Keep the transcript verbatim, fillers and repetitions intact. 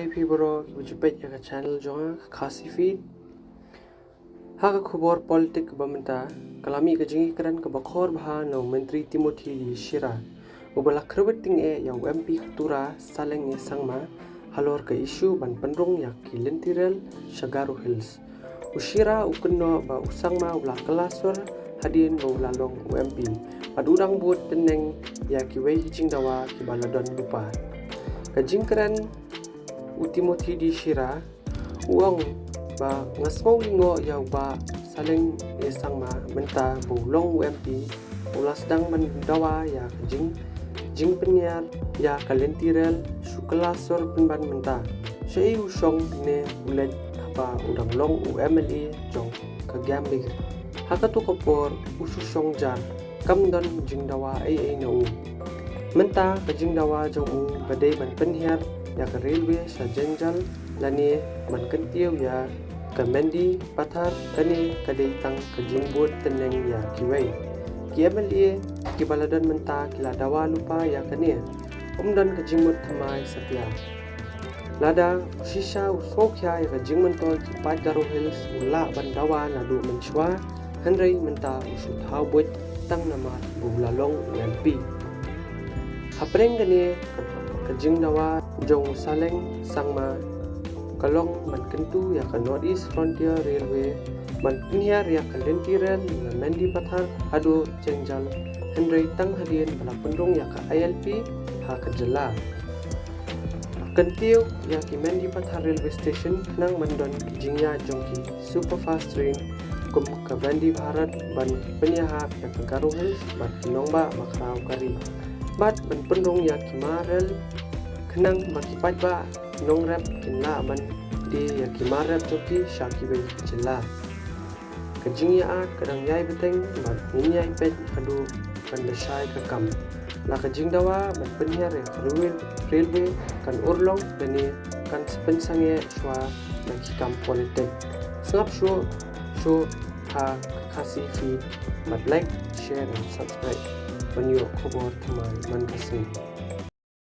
Phi baroh kiba ju peit ïa ka channel jong nga, ka Khasi Feed. Ha ka khubor politik ba mynta, ka la mih ka jingïakren kaba khor bha na u Myntri Timothy D Shira, uba la kyrwit tyngeh ïa u M P ka Tura Saleng A Sangma halor ka issue ban pynrung ïa ki lynti rel sha Garo Hills. U Shira u kynnoh ba u Sangma u la kylla sur hadien ba u la long u M P, bad u dang bud tneng ïa kiwei ki jingdawa kiba la don lypa. Ka jingkren u Timothy D Shira, u ong ba nga sngew lyngngoh ïa u Bah Saleng A Sangma mynta ba u long u M P, u la sdang ban dawa ïa ka jing, jingpynhiar ïa ka lynti rel, shu kylla sur pynban mynta. Shaei u shong ne u leit haba u dang long u M L A jong ka Gambegre? Ha kato ka por u shu shong jar, kam don jingdawa ei ei na u. Mynta ka jingdawa jong u ka dei ban pynhiar ïa ka railway sha Jengjal lane ban kyntiew ïa ka Mendipathar, kane ka dei tang ka jingbud tneng ïa kiwei. Ki M L A kiba la don mynta ki la dawa lypa ïa kane. Ym don ka jingmut thymmai satia. Lada u shisha u sngewkhia ïa ka jingmyntoi ki paid Garo Hills, u lah ban dawa naduh mynshuwa, hynrei mynta u shu thaw buit tang namar ba u la long u M P. Hapdeng kane ka, ka jingdawa jong u Saleng Sangma ka long ban kyntu ïa ka North East Frontier Railway ban pynhiar ïa ka lynti rel na Mendipathar haduh Jengjal, hynrei tang hadien ba la pynrung ïa ka I L P ha ka jylla. Kyntiew ïa ki Mendipathar Railway Station khnang ban don ki jingïaid jong ki superfast train kum ka Vande Bharat ban pynïahap ïa ka Garo Hills bad ki nongbah bakhraw ka ri. Bad ban pynrung ïa ki mar rel khnang ba ki paidbah nongrep kin lah ban die ïa ki mar rep jong ki sha kiwei ki jylla. Ka jingïaid ka dang ïai bteng bad ngin ïai peit haduh kan da shai ka kam. La ka jingdawa ban pynhiar ïa ka railway, railway kan urlong lane kan sa pynsangeh shuwa na ki kam politik. Sngap shuh shuh ha ka Khasi Feed bad like, share and subscribe ban ïoh khubor thymmai man ka sngi.